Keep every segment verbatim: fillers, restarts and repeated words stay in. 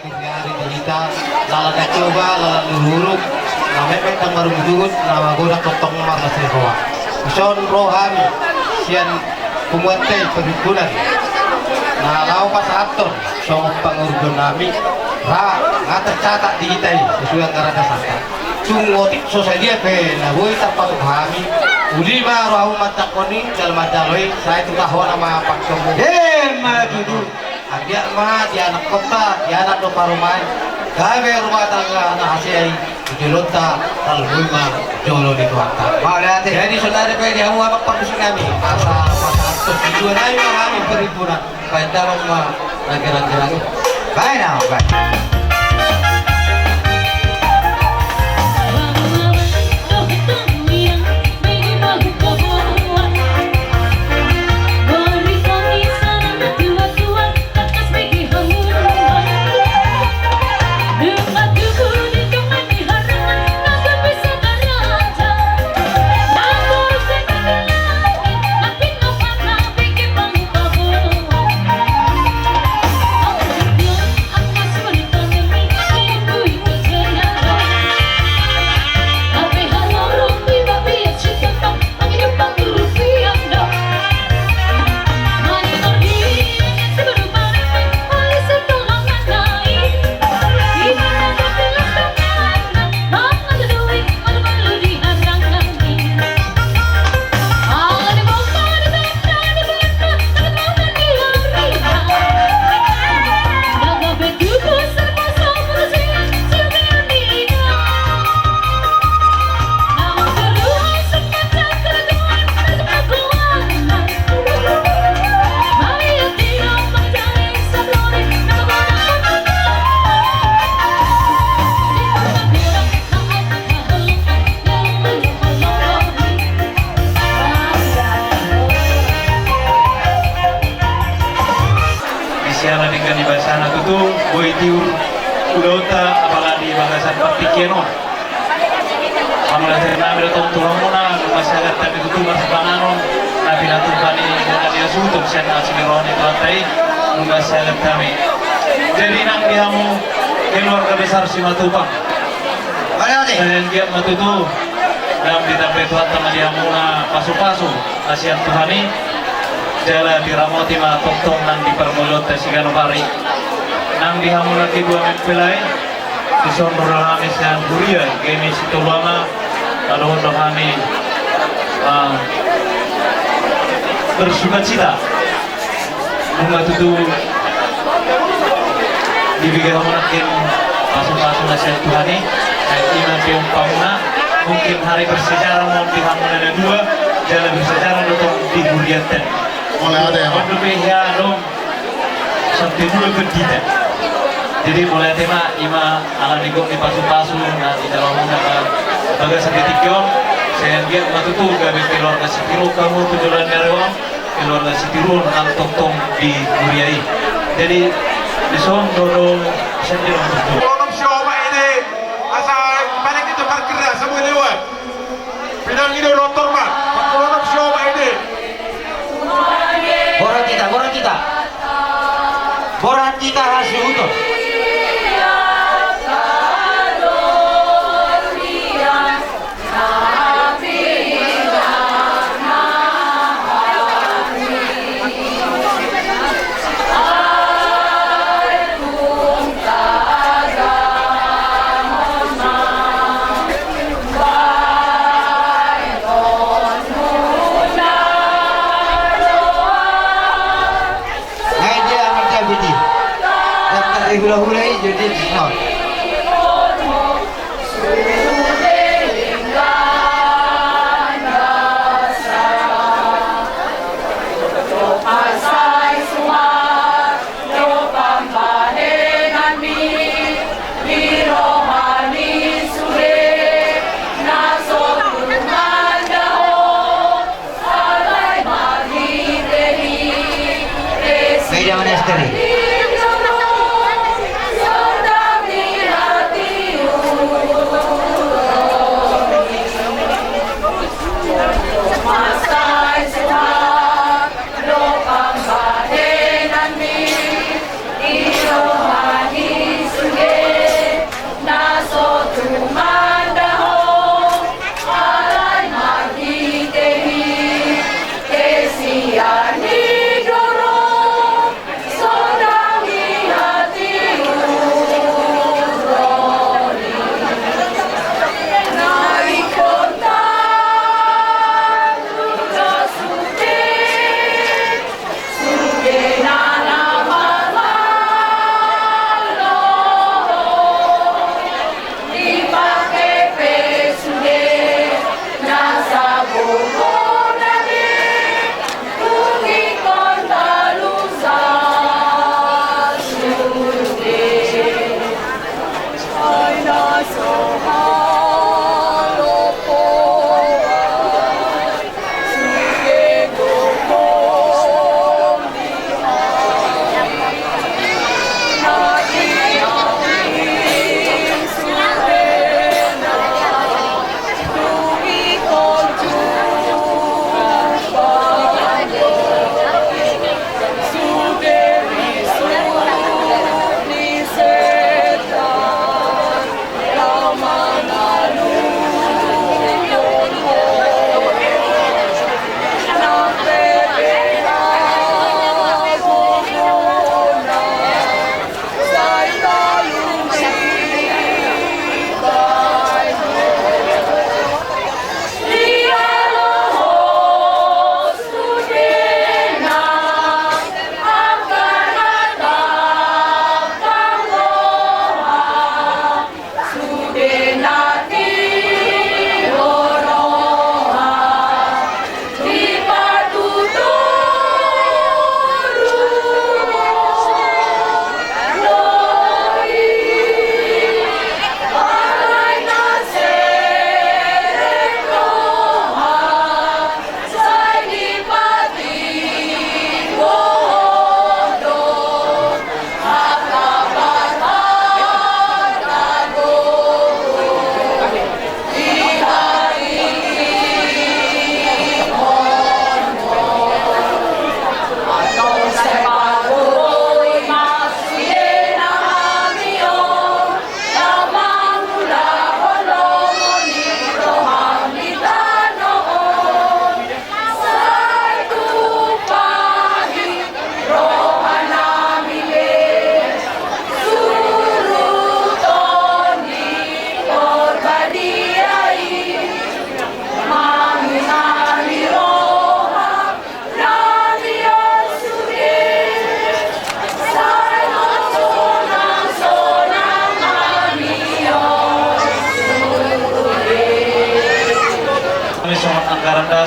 Ari di hita, lala na coba, lala na huruk, na memang tang marungut-ungut, na magodang tongtong marlas ni roha. Dison ro hami sian punguanta i, perhimpunan, na laho pasahathon songon pangurungannami. Ra, nga tercatat di hita i sesuai anggaran dasarta. Tung otik so sadia pe na boi tarpatuk hami, uli ma rohamu manjangkon i jala manjalo i, sai tu taho nama pangkemu. Emma tutu. Anggiat ma di anakkonta, di anak do parumaen, gabe rumah tangga na hasea i di jolonta, tarlumobi ma jolo ni Tuhanta. Mauliate. Jadi saonari pe di hamu amang parmusik nami, asa pasahathon situan nami ma hami perhimpunan, baen damang ma na girang-girang i. Baen, amang, baen. Di siala denggan ni basana tutu boi tiur ulaonta, apalagi di bagasan partingkian on. Mauliate ma nami do tong tu hamuna, nunga sagat hami tutu marsipanganon na pinatupa ni bona ni hasuhuton sian asi ni roha ni Tuhanta i, nunga sagat hami. Jadi nang di hamu keluarga besar Simatupang, sai anggiat ma tutu, dang ditambai Tuhanta ma di hamuna pasupasu na sian Tuhan i, jala diramoti ma tongtong nang di parngoluonta siganup ari. Nang di hamuna kedua mempelai, dison ro hami sian huria GMI Sitolu Ama, na dohot do hami, ah, bersukacita. Nunga tutu dibege hamu nangkin pasupasu na sian Tuhan i, ai ima pe umpamuna, mungkin hari bersejarah ma on di hamuna na dua, jala bersejarah do tong di hurianta. Mauliate, amang. On dope hea adong sampe dua pendita. Jadi mauliate ma, ima alani gok ni pasupasu na dijalo hamuna di bagasan di tingki on, sai anggiat ma tutu gabe keluarga sitiruon hamu tu joloan ni ari on, keluarga sitiruon nang tongtong di huria i. Jadi dison do, do, sendiri untuk. Onom siopat ede, asa paling itu parkir asa boleh lewat. Pinangido doktor ma, pakulonop siopat ede. Borhat hita, borhat hita. Borhat hita hasuhuton. Ai dia ngerti abiti. Daftar di hula-hula i jadi not. Media mana istri?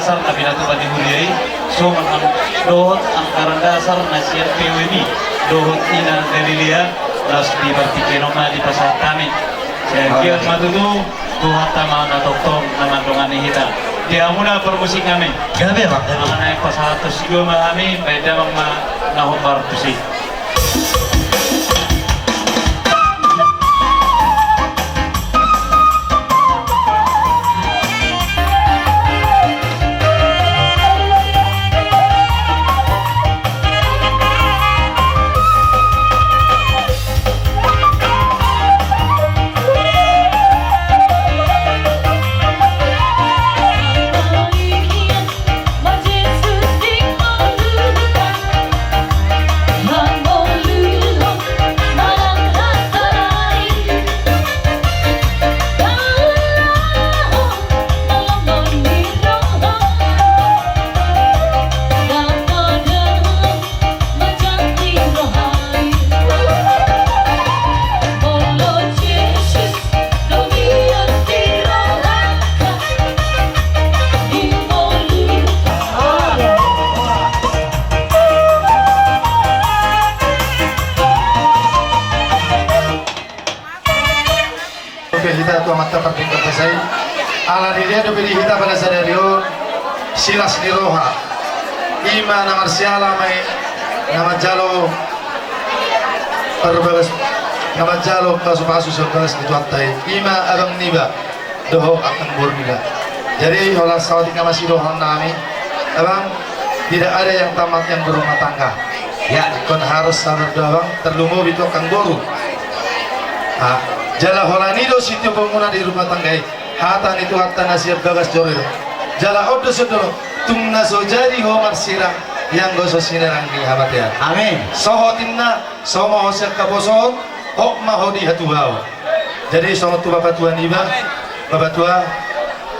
Dasar na pinatupa ni huria i, songon angka dohot anggaran dasar na sian P U M I dohot Ina Galilea, laos di partingkian on ma dipasahat hami. Sai anggiat ma tutu Tuhanta ma na tongtong na mandongani hita. Di hamuna parmusik nami. Gabe, Bang, gabe. Angka na pasahat tu sidua ma hami, baen damang ma na hombar tusi. Oke, hita tu amanta pardenggan basa i. Ala ni dia dope di hita pada sadari on silas ni roha. Ima na marsiala ma i na manjalo parbagas, na manjalo pasupasu sian bagas ni Tuhanta i. Ima abang niba dohot angka boru niba. Jadi holan saotik na masidohonon nami, abang, tidak ada yang tamat yang berumah tangga. Ya, ingkon harus sabar do abang, tarlumobi tu angka boru. Ah, jala holan i do sitiopon muna di rumah tangga i. Hata ni Tuhanta na sian bagas joro i. Jala on do sian dolok, tung na so jadi ho marsirang, ianggo so sinirang ni hamatean. Amin. Sohot inna, so ma ho sian haposoon, hot ma ho di hatuaon. Jadi songon tu bapatua niba, bapatua,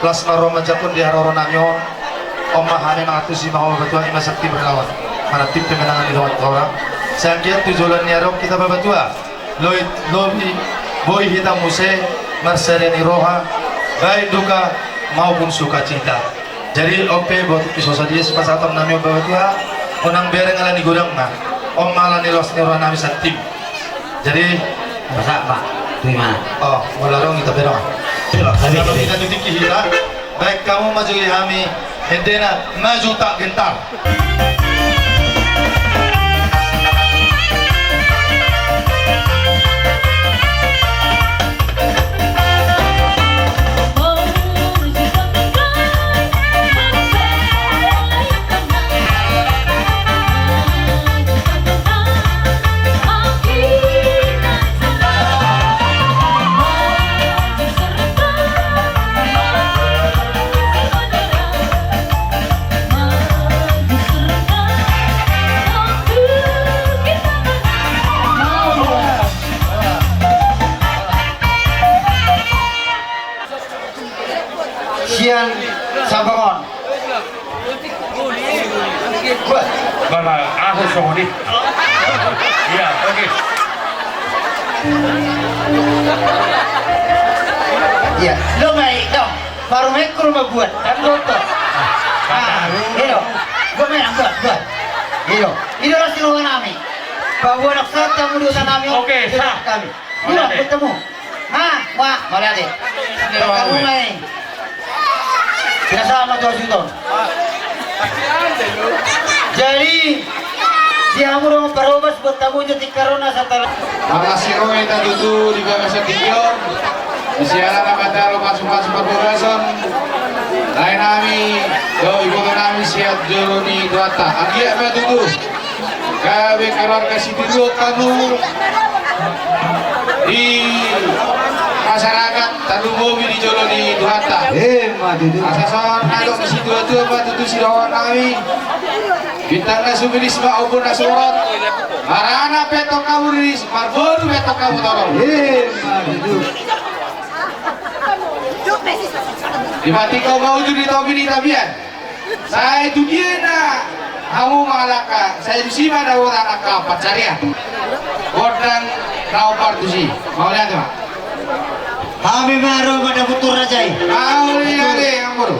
las ma roha manjangkon di haroro nami on. On ma hami mangantusi ma ho bapatua, ima santi berlawan. Mananti pemenangan di dongan tua. Sai anggiat tu joloan ni ari on hita bapatua, lobi, lobi, boi hita muse marsadia ni roha, baik duka maupun sukacita. Jadi on pe botik i so sadia sipasahaton nami on bapatua, unang bereng ala ni godangna. On ma ala ni loas ni roha nami santim. Jadi, pasahat ma. Terima. Oh, molo adong hita pe dong. Terima kasih. Kalau kita tutup hita, baik kamu maju di hami, hendena maju tak gentar. Sian Sabang on. Bana, aku songon i. Iya, oke. Iya, lo mai dong. Baru mekru ma buat, kan goto. Ah, iyo. Buat mai, buat, buat. Iyo. Ido las ni roha nami. Bahwa nak sata mudo tanami. Oke, sah. Kami. Mauliate. Buat tamu. Ha, wah, mauliate. Kamu mai. Tidak sama tuh situ. Jadi, di hamu dong parobas buat tamu jadi karena setelah. Makasih roe ta tutu di bagasan tinggi on. Di siaran na mata lo pasu-pasu parbogason. Lain nami, do ibu nami siat jolo ni Tuhanta. Anggiat ma tutu. Gabe keluarga sitiruon hamu di masyarakat, tarlumobi di jolo ni Tuhanta. Emma tutu. Asa songon na adong situa-tua ma tutu sidohonon nami. Bintang na sumilis ma ombun na sumorop. Maranak pe antong hamu riris, marboru pe antong hamu torop. Emma tutu. Di patik ho ma ujur di topi ni tapian. Sai tu dia na hamu mangalangka, sai tusi ma dapotan angka pansarian. Gondang na hombar tusi. Mauliate ma. Hami ma ro ma dapotan raja i. Mauliate, amang boru.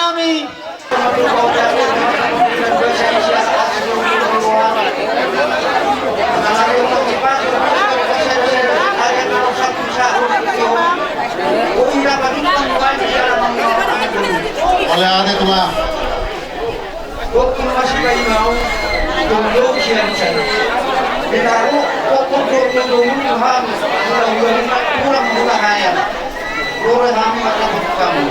Kami. Ole ate tulang. Gokul masipaimau, tondong sian sian. Ditaruh gokul gokul gokul ham. Mula mula lima kurang mula hayam. Rore ham mata kamu.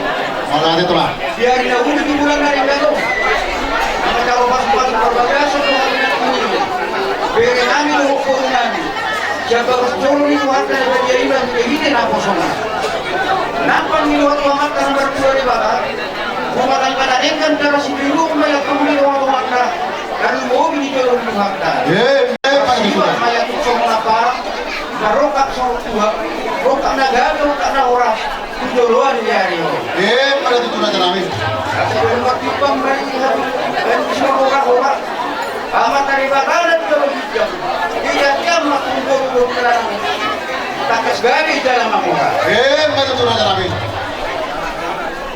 Mauliate tulang. Biar na uli di bulan dari dalam. Maka kalau pas pas perbagasan tuh hari ini. Bere nami lo gokul nami. Siapa bercolo di Tuhan dan dia iman ke hidin apa sama. Nampak di luar Tuhan akan berdua di bawah. Rumah tangga dan engkan cara si biru melihat kembali rumah Tuhan. Lalu mau di jolo di Tuhan. Eh, eh, Pak Ibu. Melihat semua apa. Barokah sama Tuhan. Rokah naga, rokah na horas. Di jolo di hari ini. Eh, pada tutur aja kami. Sebelum waktu pembeli, dan semua orang-orang. Amat dari bakalan jolo hijau. Iya, iya, mak kumpul-kumpul terang. Takas gari dalam amora. Eh, maju turun dalam ini.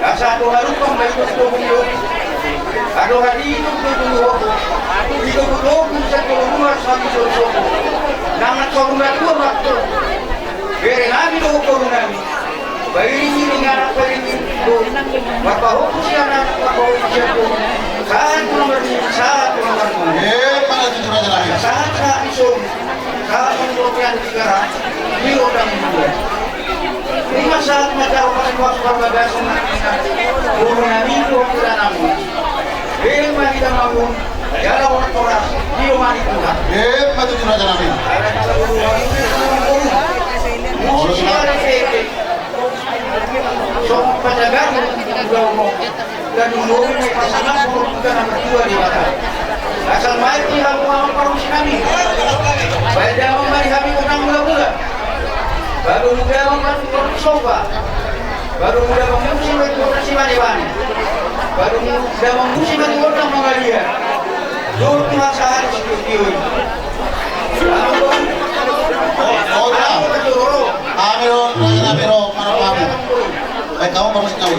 Asa aku harus pembaik untuk beliau. Aduh, hari itu, itu, itu, itu, itu, itu, satu rumah, satu sosok. Nama satu rumah, dua waktu. Bere nami, dua nami. Bairingiring anak bairingiring. Marpahopu sian anak marpahopu sian boru. Sahat tu nomor ni, sahat tu nomor ni. Eh, mana tu raja lagi? Sahat, sahat ni solu. Sahat tu nomor ni, sahat tu nomor ni. Di odang dua. Lima saat macam pas pas perbagasan. Boru nami, boru nami. Eh, mana kita bangun. Jala orang toras, di rumah di Tuhan. Eh, maju tu raja nami. Musuh ada sete. Sok pajagan, udah umum. Dan umum ini pasangan, umum kita nomor dua di mata. Asal main di hamu hamu parus kami. Baik dia mau mari kami kena mula-mula. Baru muda membangun sofa. Baru muda mengungsi mengungsi mani-mani. Baru muda mengungsi mani-mani mangalia. Dulu masa hari seperti ini. Amin. Amin. Amin. Amin. Baik, kamu baru sekali.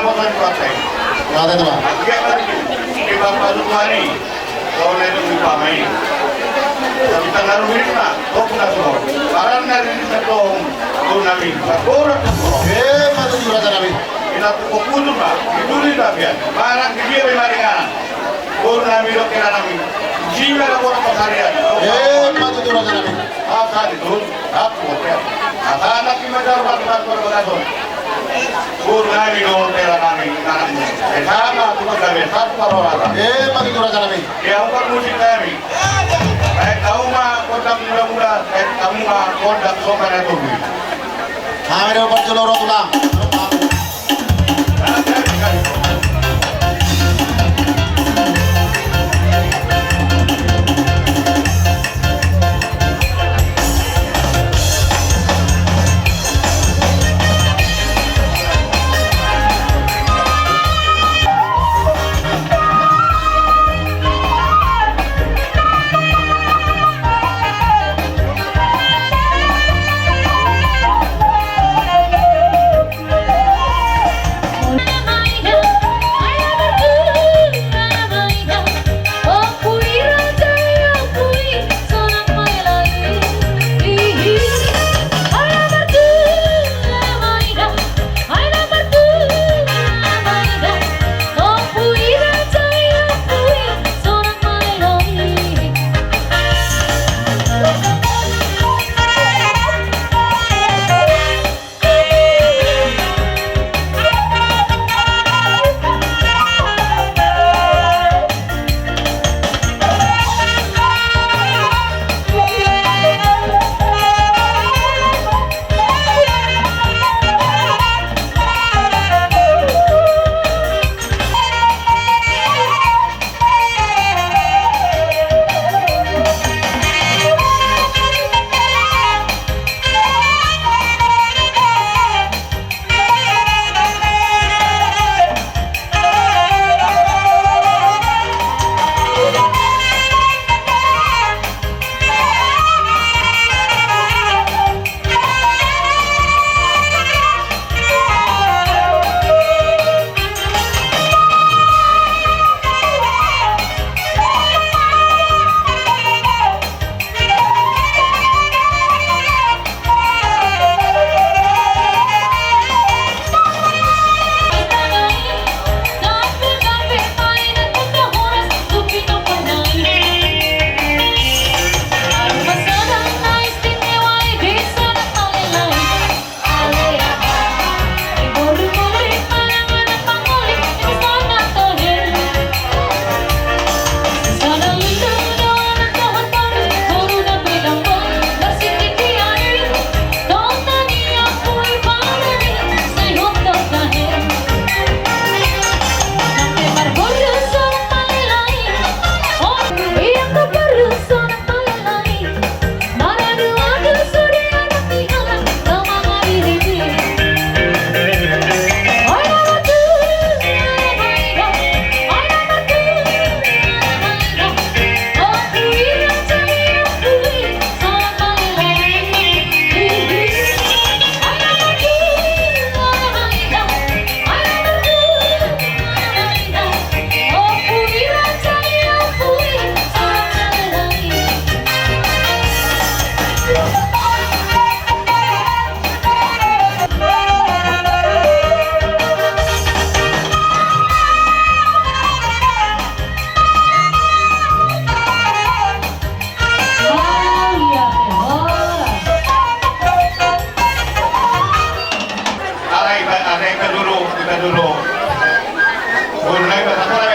Kota di partai. Kota di partai. Agia kan di bapa tu hari. Kau naik tu bapa mai. Tapi tanggal rumit ma. Kau pun tak semua. Barang dari di satu. Kau nami. Kau tak semua. Eh, matu juga tak nami. Ina tu kau pun tu ma. Itu ni tapi ya. Barang dia memang dengan. Boru nami dohot hela nami. Jima na boru pasarian. Eh, matu tu raja nami. Asa di tu, aku oke. Asa anak ima jaru batu batu batu. Boru nami dohot hela nami, anak nami. Eh, sama tu kami, satu parorata. Eh, matu tu raja nami. Ya, umpar musik nami. Eh, kau ma kondang muda-muda, eh, kau ma kondang sopan ya tuh. Hami do parjolo ro tulang.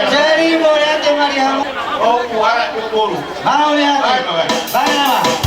Jadi, mauliate ma di hamu. Oh, kuarak tu boru. Mauliate. Baik, baik. Baik, baik.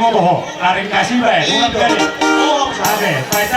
Oho, aring kasi bae, ulang kali. Oke, baik.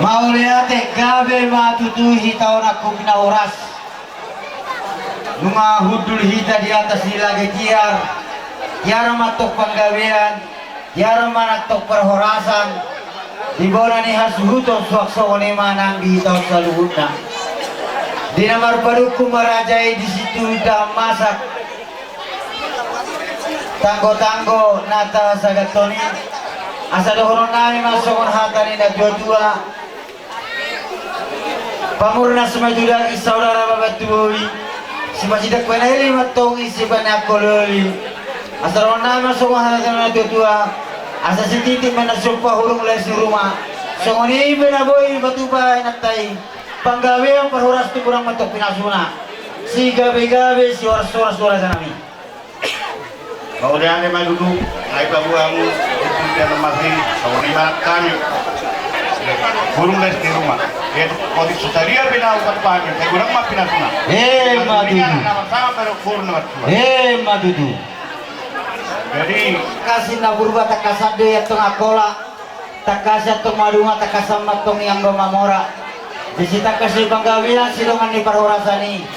Mauliate, gabe ma tutu hita on angkup na horas. Nunga hundul hita di atas ni lage tiar, tiar ma antong panggabean, tiar ma antong parhorasan, di bona ni hasuhuton suang songon i ma nang di hita on saluhutna. Di na marpadungkun ma raja i di situtu da masak. Tanggotanggo na tasaganhon i, asa dohononnami ma songon hata ni na tuatua. Pamurnas ma tu daging, saudara babat tu bohi. Sipasidok panelli ma antong isi panangko loli. Asa dohononnami ma songon hata ni na tuatua. Asa sititi ma na sumpa hurung les ni ruma. Songon i pe na boi dipatupa inanta i. Panggabean parhorasan tumundalhon ma antong pinasuna. Sigabe-gabe, sihoras-horas do, raja nami. Mauliate ma tutu, ai paboa hamu, di dalam masih, songon i ma hami. Burung les di rumah. Ya, kotik sutaria pina upat pagi, saya kurang ma pinasuna. Eh, ma tutu. Nama sama baru burung nama tua. Eh, ma tutu. Jadi, kasih na purba tak kasar deh ya tengah kola. Tangkas antong maduma, tangkasan ma antong i anggo mamora. Di sitangkas ni panggabean, sidongan ni parhorasan i,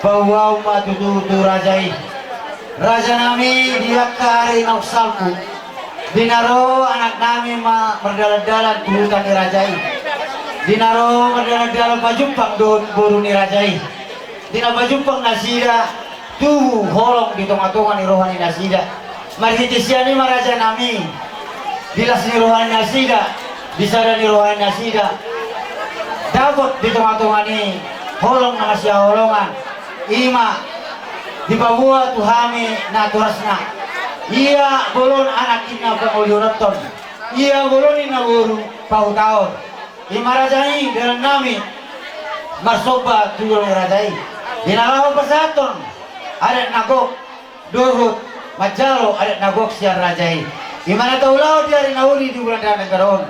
paboaon ma tutu tu raja i. Raja nami, di angka ari naung salpu, di na ro anak nami ma mardalan-dalan tu huta ni raja i. Di na ro mardalan-dalan pajumpang dohot boru ni raja i. Di na pajumpang nasida, tubu holong di tonga-tonga ni roha ni nasida. Marhite sian i ma raja nami, di las ni roha ni nasida, di sada ni roha ni nasida, dapot di tonga-tonga ni holong na masihaholongan. I ma dipaboa tu hami natorasna. Ia bolon anak inna pangolihononton, ia bolon inna boru pahutaon. I ma raja i, dalan nami marsomba tu jolo ni raja i. Di na laho pasahathon adat na gok dohot manjalo adat na gok sian raja i. I ma na taulahon di ari na uli di bulan dana garo on.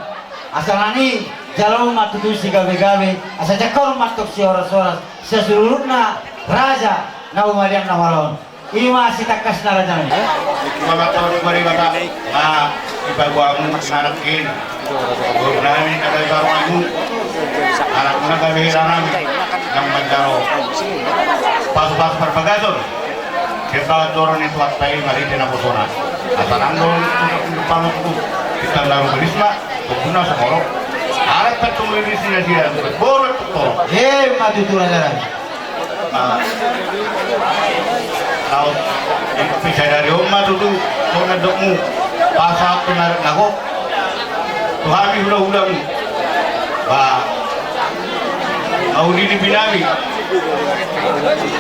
Asa nani jalo ma tutu sigabe-gabe, asa jangkon ma antong sihoras-horas, sian saluhutna raja na humaliang na huhalahon. I ma sitangkasna raja nami. Ima mantau di bari bata. Na, ipaboamu nangkin. Boru nami na gabe baru anakmu. Anakmu na gabe hira nami. Nang manjalo pasu-pasu parbagason. Kepala toron itu atta i marhite naposona. Asa nang do panutku. Kita naru berisma. Tunggu na sokoro. Arat tak tunggu di sini dia. Boru toro. Eh, ma tutu raja nami. Ah. Laos, pisadari on ma tutu, songon na didokmu, pasahat tu na gok, tu hami hula-hulamu. Ba, ahu di lipi nami,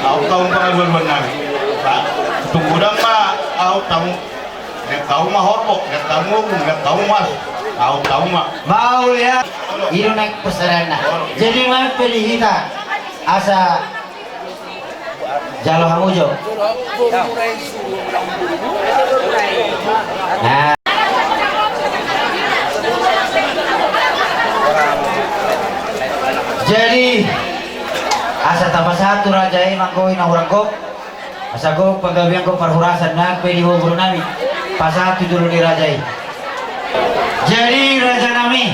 ahu tahu pangaduan-aduan nami. Ba, tunggu dang ma, ahu tahu. Nang tahu ma horbo, nang tahu ma ogung, nang tahu ma, ahu tahu ma. Mauliate. I do naeng pasahatanna. Jadi ma pe di hita asa jalo hamu jo. Nah. Jadi asa tapasahat tu raja i manggohi na hurang gok. Asa gok panggabean, gok parhorasan nang pe di boru nami. Pasahat tu jolo ni raja i. Jadi raja nami,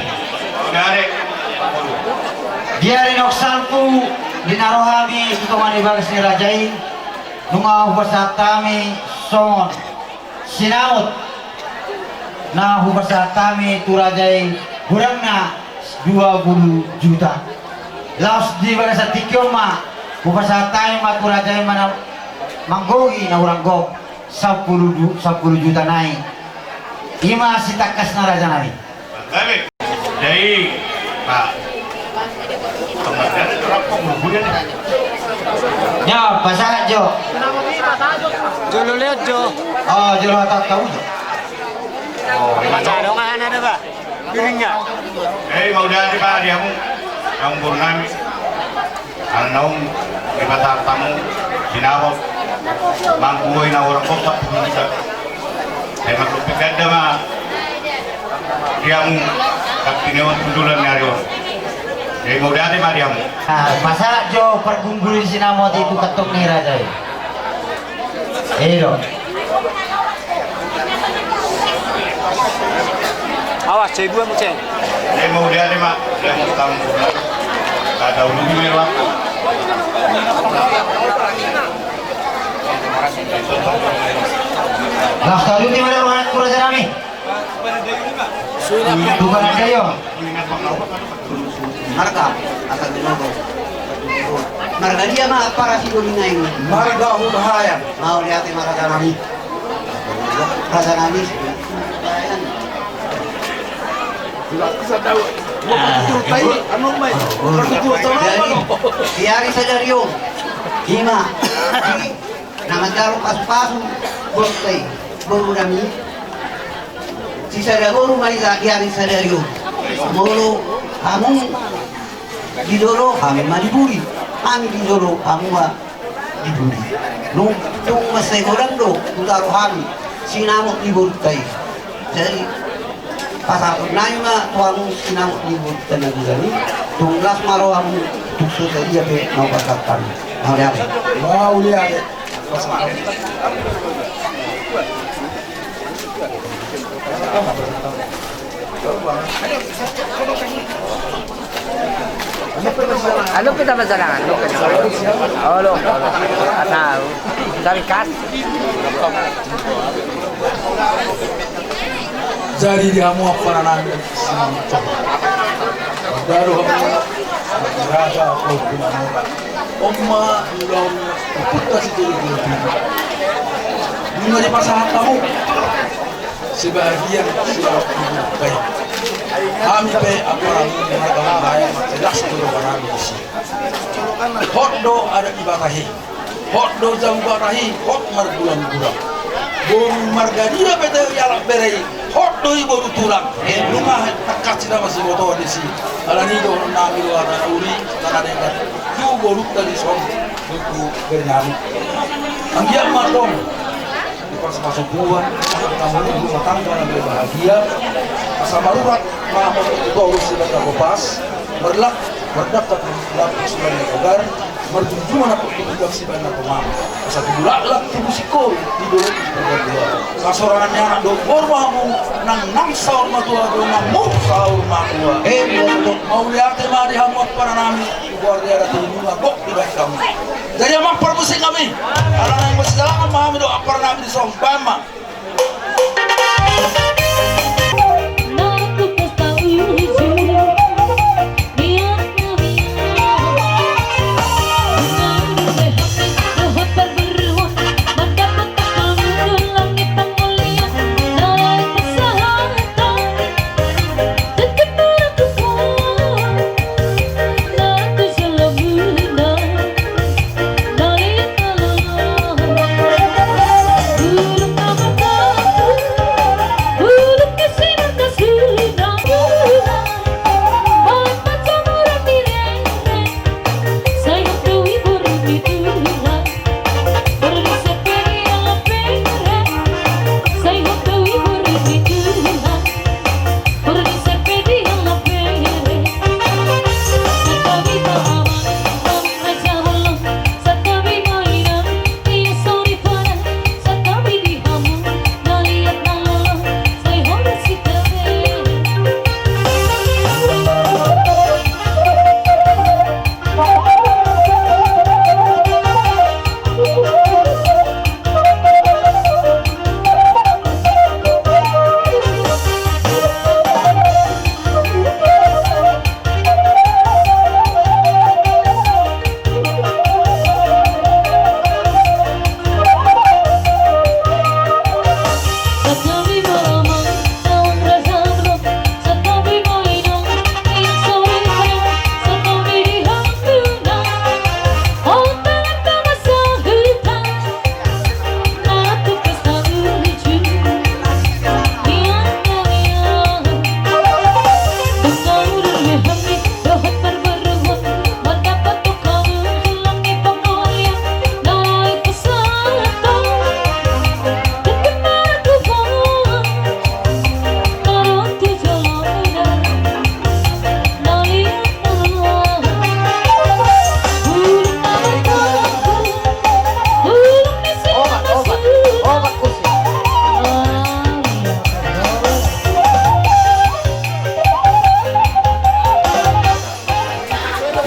di ari naung salpu di na ro hami tu tonga ni bagas ni raja i, nunga hupasahat hami songon sinamot na hupasahat hami tu raja i, godangna dua pulu juta. Laos di bagasan tingki on ma hupasahat hami ma tu raja i ma na manggohi na hurang gok sampulu du-, sampulu juta nai. I ma sitangkasna raja nami. Jadi, Pak. Ya, pasahat jo. Jolo lihat jo. Oh, jolo hatahon jo. Oh, ima jo. Pasahat dong, ada, Pak. Piringnya. Eh, mauliate ma di hamu, naung boru nami. Naung dipasahat hamu sinamot manggohi na hurang gok sampulu juta. Ai manggohi ganda ma di hamu, tapi neon sundulan ni ari on. Jadi mauliate ma di hamu. Ah, pasahat jo pargumgul ni sinamot i tu kantong ni raja i. I do. Awas, C dua mu, Ceng. Dia mau dia lima, dia mau tamu. Kada ulu di mewah. Nah, kalau di mana orang kurang jerami? Bukan ada yo. Marga, asa binoto. Marga dia ma para sido minai. Marga Hubahayan. Mauliate marga nami. Raja nami. Jadi, di ari sadari on. Ima. Di Na manjalo pasupasu, botte, boru nami. Sisada boru ma i, jadi sadari on. Molo hamu di jolo, hami ma di pudi. Hami di jolo, hamu ma Di duri. Nunga, nunga mansai godang do hutaruhon hami sinamot ni borunta i. Jadi pasahaton nami ma tu hamu sinamot ni borunta na godang i. Tung las ma rohamu, tung so sadia pe na hupasahat hami. Mauliate. Mauliate. Alo, kita berjalan, alo, kita. Alo, alo. Asal dari kas. Jadi di hamu ampara nami, baru hamu raja, hamu. On ma ulaon ompunta si Jolo Jolo. Nunga dipasahat hamu sebahagian sian baik. Hami pe ampara nami marga Manggaya, marga las tu roha nami disi. Hot do adat ni Batak i. Hot do jabu Batak i, hot margulang-gulang. Boru marga dia pe tahe dialap bere i, hot do i boru tulang. Nunga tangkas hita masibotoan disi. Alani i dohonon nami do hata na uli, hata na denggan tu borunta dison, tu bere nami. Anggiat ma tong dipasu-pasu Tuhan, hamu di rumah tangga na berbahagia. Asa marurat ma hamu tu toru sibaen na gopas, marlak, mardangka tu lambung sibaen na gogar, marjunjungan hamu tu ginjang sibaen na tonga. Asa tubu laklak, tubu singkoru di dolok ni purba tua. Hasorangan ni anak dohot boru ma hamu, nang nang saur matua, donganmu saur matua. Eh, mauliate ma di hamu ampara nami. Luar biasa, tu nunga gok dibaen hamu. Jadi amang parmusik nami, ala naeng masijalangan ma hami dohot ampara nami dison, baen ma.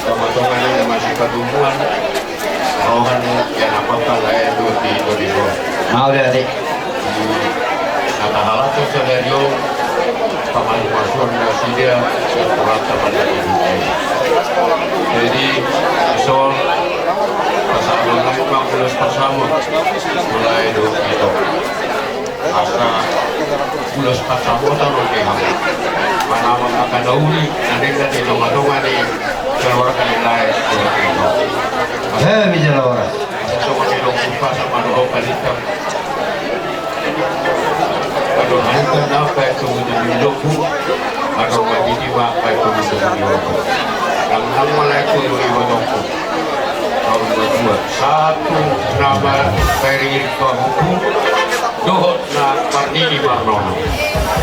Tongatonga ni masih patumbuhan roha ni anak bangsa lae tu di Indonesia. Mauliate. Na tahalashon sadari on pamalumashon nasida, sian Tuhanta mandapot. Jadi dison pasahat nami ma ulos parsamot tu lae dohot ito. Asa ulos parsamotan on di hamu. Manambai angka na uli na denggan di tongatonga ni keluarga ni lae dohot ito. Hami jala horas. Asa songon nidok umpasa, mandok balintang. Mandok balintang na baen tu bujur ni lombu. Mandok balintang na baen tu bujur ni lombu. Nang nang ma lae tu ibotongku. Satu nama pairing-iring pahompu dohot na marnini marnono.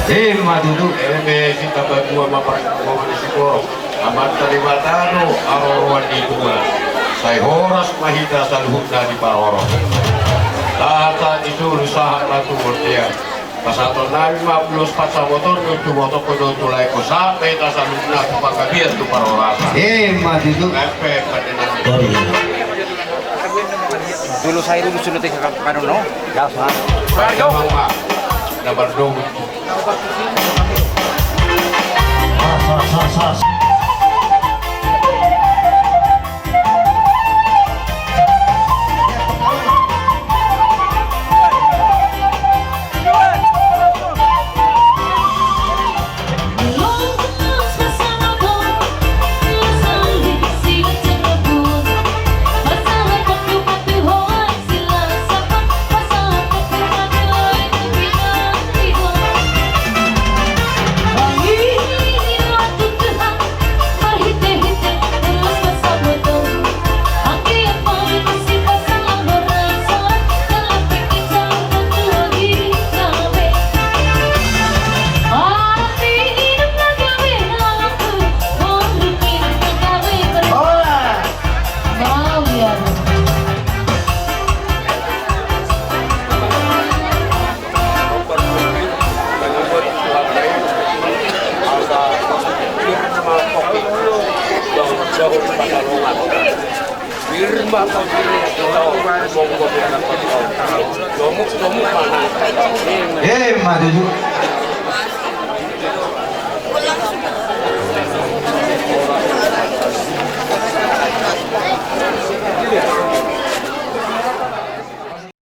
Ima tutu. Eme sitabatua ma parhitehon ni siborok. Amanta Debata do haroroan ni tua. Sai horas ma hita saluhutna diparorot. Tata di solu sahat ma tu bontean. Pasahaton nami ma ulos pansamoton, tu botohon dohot tu laengkon, sahat ma hita saluhutna tu panggabean tu parhorasan. Ima tutu. Lempe pandenami. Dulu saya dulu sudah tiga kali panon, no? Gas, Mas. Ayo. Na mardomu. Ima tutu.